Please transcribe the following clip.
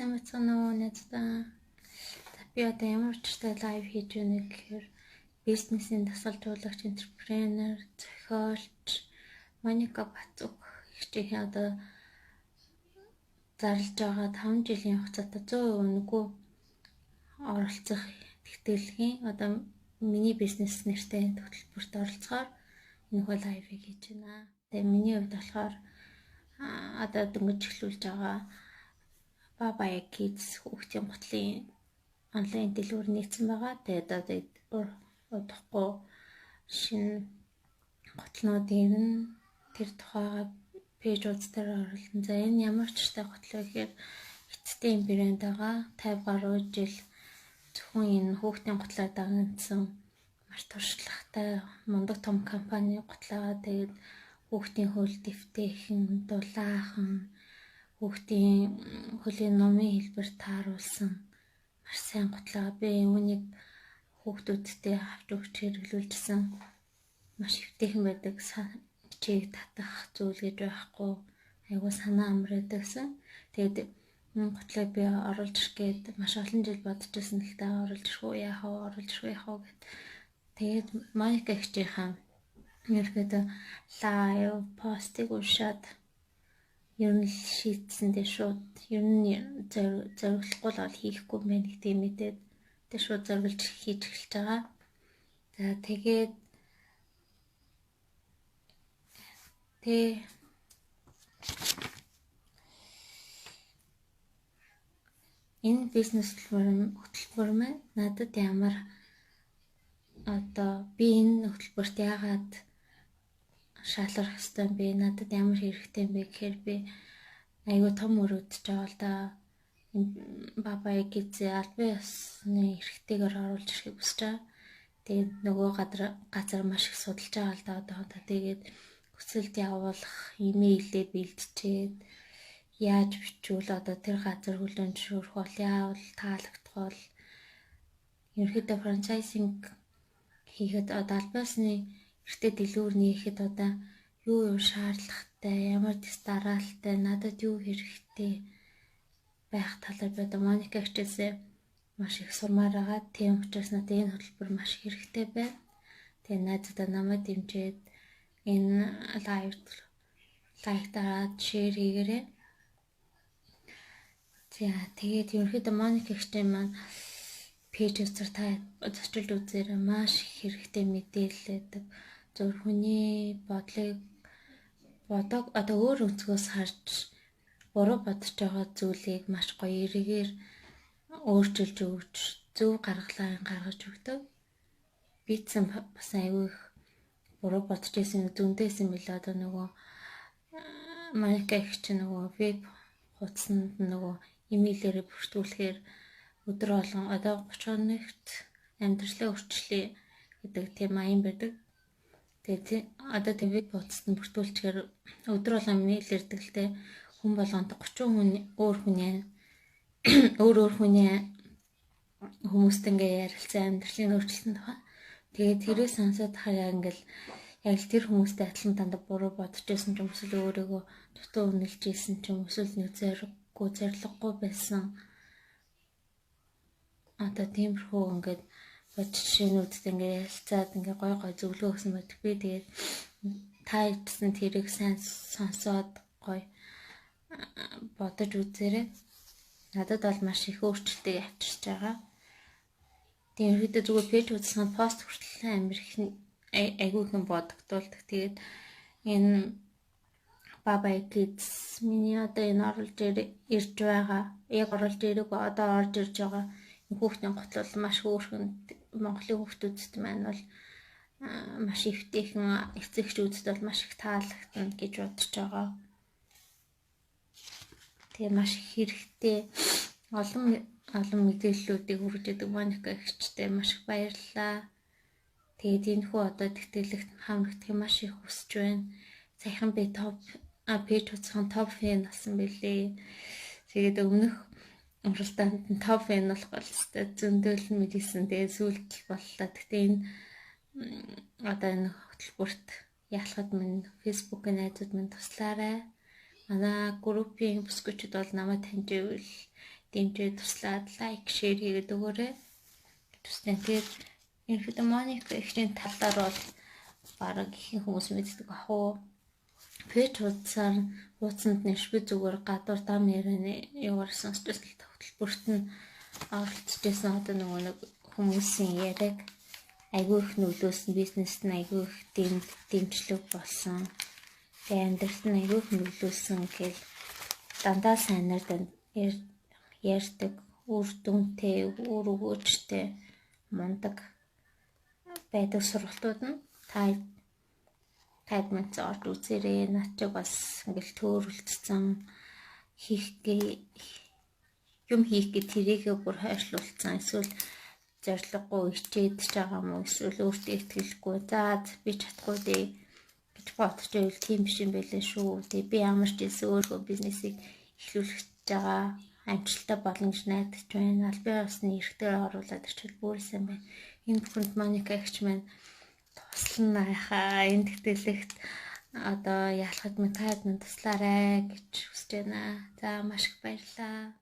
Сайн байцгаана уу найзуудаа. За би одоо ямар учиртай live хийж байна гэхээр бизнесийн дасгалжуулагч, entrepreneur, зохиолч Моника Бацук эгчийн одоо зарлж байгаа 5 жилийн хугацаатай 100% үнэгүй оролцох тэтгэлгийн одоо миний бизнес нэртэй хөтөлбөрт оролцохоор энэ хүү live-ыг хийж байна. Тэгээ миний хувьд болохоор одоо дөнгөж эхлүүлж байгаа Baba Kids хүүхдийн гутлын онлайн дэлгүүр нээсэн байгаа. Тэгээд одоо удахгүй шинэ гутлнууд ирнэ. Тэр тухайга page хуудас дээр оруулна. За энэ ямар учиртай гутал вэ гэхээр эцдийн брэнд байгаа. 50 гаруй жил зөвхөн энэ хүүхдийн гутлаар дагнагдсан маш туршлагатай мундаг том компани гутлаа. Тэгээд хүүхдийн хөл дэвтээхэн, дулаахан, хүүхдийн хөлийн номын хэлбэр тааруулсан маш сайн гутлаа. Би үүнийг хүүхдүүдтэй авч өгч хэрэглүүлжсэн. Маш эвтэйхэн байдаг. Чийг татах зүйл гэж байхгүй. Айгуу санаа амар байдагсан. Тэгээд энэ гутлыг би оруулж ирэх гээд маш олон жил бодож байсан л та, оруулж ирэх үү яах вэ, оруулж ирэх үү яах вэ гэд. Тэгээд Моника эгчийнхаа ерөөдөө live постыг уншаад ер нь л шийдсэн дээ шууд. Ер нь зориглохгүй л бол хийхгүй юм байна гэдгийг мэдээд тэг шууд зориглож хийж эхэлж байгаа. За тэгээд тэ энэ бизнес хөтөлбөр маань надад ямар одоо би энэ хөтөлбөрт яагаад шалрах ёстой юм бэ? Надад ямар хэрэгтэй юм бэ гэхээр би айгүй том өрөөдөж байгаа л да. Baba Kids албан ёсны эрхтэйгээр оруулж ирэхийг хүсэж байгаа. Тэгээд нөгөө газар маш их судалж байгаа л да одоо. Тэгээд хүсэлт явуулах, имэйлээ бэлтжээд яаж бичвэл одоо тэр газар хүлээн зөвшөөрөх бол яавал таалагдах бол ерөнхийдөө франчайзинг хийхэд одоо албан ёсны эрхтэй дэлгүүр нээхэд одоо юу юу шаардлагатай, ямар дэс дараалалтай, надад юу хэрэгтэй байх талаар би одоо Моника эгчээсээ маш их сурмаар байгаа. Тийм учраас надад энэ хөтөлбөр маш хэрэгтэй байна. Тэгээ найзуудаа намайг дэмжиж энэ live like дараад share хийгээрэй. За тэгээд ерөнхийдөө Моника эгчтэй маань page үзэр та зочилж үзээрэй. Маш их хэрэгтэй мэдээлэл байдаг. Зөв хүний бодлыг бодог одоо өөр өнцгөөс харж буруу бодож байгаа зүйлийг маш гоё эргээр өөрчилж өгч зөв гаргалаа гаргаж өгдөг. Би ч бас айгүй их буруу бодож байсан, зөндөөсөн мэлээ. Одоо нөгөө Моника эгч чинь нөгөө веб хуудсанд нөгөө имэйлээрээ бүртгүүлэхээр өдөр болгон одоо 30 хоногт амьдралаа өөрчлөе гэдэг тийм аян байдаг. Тэгээд одоо тийм веб хуудсанд нь бүртгүүлчихээр өдөр болгон имэйл ирдэг л дээ. Хүн болгонд 30 хүн өөр хүний өөр өөр хүний хүмүүстэй ингээ ярилцсан амьдралын өөрчлөлтийн тухай. Тэгээд тэрийг сонсоод хараа ингээл яг л тэр хүмүүстэй адилхан дандаа буруу бодож байсан ч юм эсвэл өөрийгөө дутуу үнэлж исэн ч юм эсвэл нэг зориггүй зорилгогүй байсан. Одоо тиймэрхүү ингээд бод жишээнүүдтэй ингээд ярилцаад ингээд гой гой зөвлөгөө өгсөн байдаг. Би тэгээд та ичсэн тэрийг сайн сонсоод гой бодож үзээрэй. Надад бол маш их өөрчлөлтийг авчирч байгаа. Тэгээд ерөөдөө зүгээр page үзсэн пост хүртэл амар их айгүй их бодогдуулдаг. Тэгээд энэ Baba Kids миний одоо энэ оруулж ирж байгаа. Яг оруулж ирээгүй одоо орж ирж байгаа энэ хүүхдийн гутал бол маш хөөрхөн Монголын хүүхдүүдэд маань бол маш эвтэйхэн эцэгчүүдэд бол маш их таалагдана гэж бодож байгаа. Тэгээ маш их хэрэгтэй олон олон мэдээллүүдийг хүргэж өгдөг Моника эгчтэй маш их баярлалаа. Тэгээд энэ хүү одоо тэтгэлэгт хамрагдахыг маш их хүсэж байна. Саяхан би топ page хуудсан топ fan болсон бэлээ. Тэгээд өмнөх уралдаанд нь топ fan болох болстой зөндөөл нь мэдээсэн. Тэгээд сүүлд л боллоо. Гэтэ энэ одоо энэ хөтөлбөрт ялахад минь Facebook-ийн найзууд минь туслаарай. Манай группийн бүсгүйчүүд бол намайг таньж ивэл Дэмжиж туслаад like, share хийгээд өгөөрэй гэж хүснэ. Тэгээд ерөнхийдөө Моника эгчийн талаар бол бараг ихэнх хүмүүс мэддэг ах уу. Page хуудасаар хуудсанд нэрш би зүгээр гадуур дам ярианы юугаар сонсч байсан л хөтөлбөрт нь оролцож байсан одоо нөгөө нэг хүмүүсийн яриаг айгүй их нөлөөсөн, бизнест нь айгүй их дэмжлэг болсон. Тэгээ амьдралд нь айгүй их нөлөөлсөн гэл дандаа сайнаар ярьдаг, үр дүнтэй, үр өгөөжтэй мундаг байдаг сургалтууд нь та тайдманц орж үзээрэй. Над чиг бас ингээл төөрөлдсөн хийх юм хийх гэ тэрийгэ бүр хойшлуулсан, эсвэл зорилгогүй ичээд ч байгаа юм уу, эсвэл өөртөө итгэлгүй, за би чадахгүй дээ гэж бодож байвал тийм биш юм байлээ шүү. Тэгээ би ямар ч хэлсэн өөрөө бизнесийг эхлүүлэх гэж байгаа, амжилттай болно гэж найдаж байна. Албан ёсны эрхтээр оруулаад ирчихвэл бүр сайн байна. Энэ бүхэнд Моника эгч маань туслана хаа энэ тэтгэлэгт одоо ялахад минь таад минь туслаарай гэж хүсэж байна. За маш их баярлалаа.